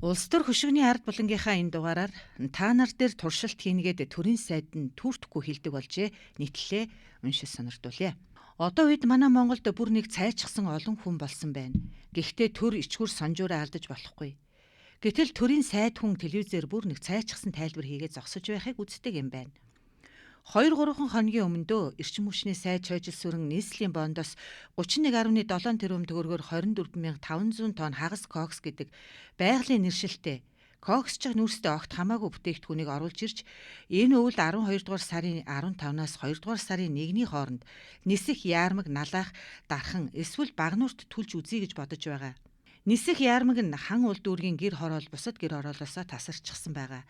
Улс төр хөшигний ард булангийнхаа энэ дугаараар та нар дээр туршилт хийнгээд төрийн сайд нь түүртэхгүй хилдэг болжээ нийтлэлээ уншиж сонирдуулъя. Одоо үед манай Монголд бүр нэг цайчсан олон хүн болсон байна. Гэхдээ төр ичгүр сонжуураа алдаж болохгүй. Гэтэл төрийн сайд хүн телевизээр бүр нэг цайчсан тайлбар хийгээд зогсож байхыг үздэг юм байна. 2-3 хоногийн өмнөдөө эрчим хүчний сайд чойжил сүрэн нийслэлийн бондоос 31.7 тэрбум төгрөгөөр 24,500 тонн хагас кокс гэдэг байгалийн нэршилтэй коксчих нүүрстэй огт хамаагүй бүтээгдэхүүнийг оруулж ирж энэ өвөл 12 дугаар сарын 15-наас 2 дугаар сарын 1-ний хооронд нисэх яармаг налаах дархан эсвэл багнуурт түлж үзье гэж бодож байгаа. Нисэх яармаг нь хан уул дүүргийн гэр хороол бусад гэр хороолоосоо тасарчихсан байгаа.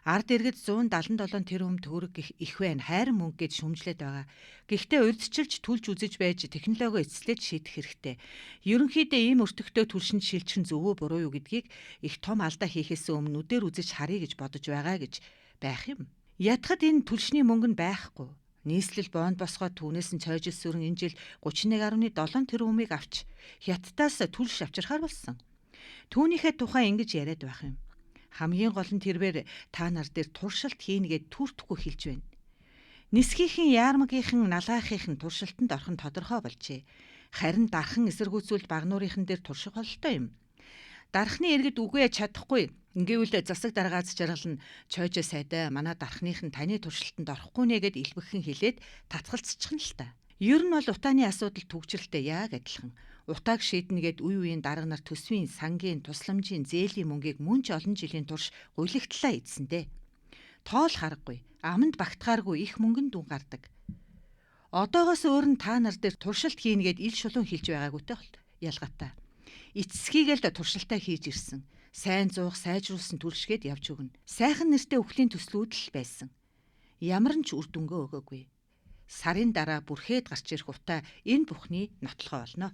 Ард иргэд 177 тэрбум төгрөг гих их байна. Хайран мөнгө гэж шүмжлээд байгаа. Гэхдээ урьдчилж түлж үзэж байж технологи эцэслээд шийдэх хэрэгтэй. Ерөнхийдөө ийм өртөгтэй түлшинд шилжих нь зөв үү буруу юу гэдгийг их том алдаа хийхээс өмнө нүдээр үзэж харъя гэж бодож байгаа гэж байх юм. Ятгад энэ түлшний мөнгө нь байхгүй. Нийслэл бонд босгоод түүнээс нь цойжил сүрэн энэ жил 31.7 тэрбумыг авч хятадаас түлш авчирхаар болсон. Түүнийхээ тухай ингэж яриад байх юм. Хамгийн гол нь тэрвэр та нар дээр туршилт хийнгээд түүртэхгүй хэлж байна. Нисгийнхэн яармагийнхан налаахийнхан туршилтанд орох нь тодорхой болжээ. Харин дархан эсэргүүцүүлд багнуурынхан дээр турших бололтой юм. Дархны иргэд үгүй чадахгүй. Ингээвэл засаг даргааз жаргал нь чойжоо сайдаа манай дархных нь таны туршилтанд орохгүй нэ гэд илбэхэн хэлээд татгалцчих нь л та. Ер нь бол утааны асуудал түгжрэлтэй яг адилхан. Утааг шийднэ гэд үе үеийн дарга нар төсвийн, сангийн, тусламжийн, зээлийн мөнгийг мөн ч олон жилийн турш гуйлагтлаа эзсэн дээ. Тоол харгагүй, аманд багтахааргүй их мөнгөн дүн гардаг. Одоогоос өөр нь та нар дээр туршилт хийнэ гэд ил шулуун хэлж байгаагүйтэй бол ялгаатай. Эцэсхийгээл туршилтаа хийж ирсэн. Сайн зуух, сайжруулсан түлшгээд явж өгнө. Сайхан нэртэй өхлийн төслүүд л байсан. Ямар нь ч үр дүнгээ өгөөгүй. Сарын дараа бүрхээд гарч ирэх утаа энэ бүхний нотлохоо болно.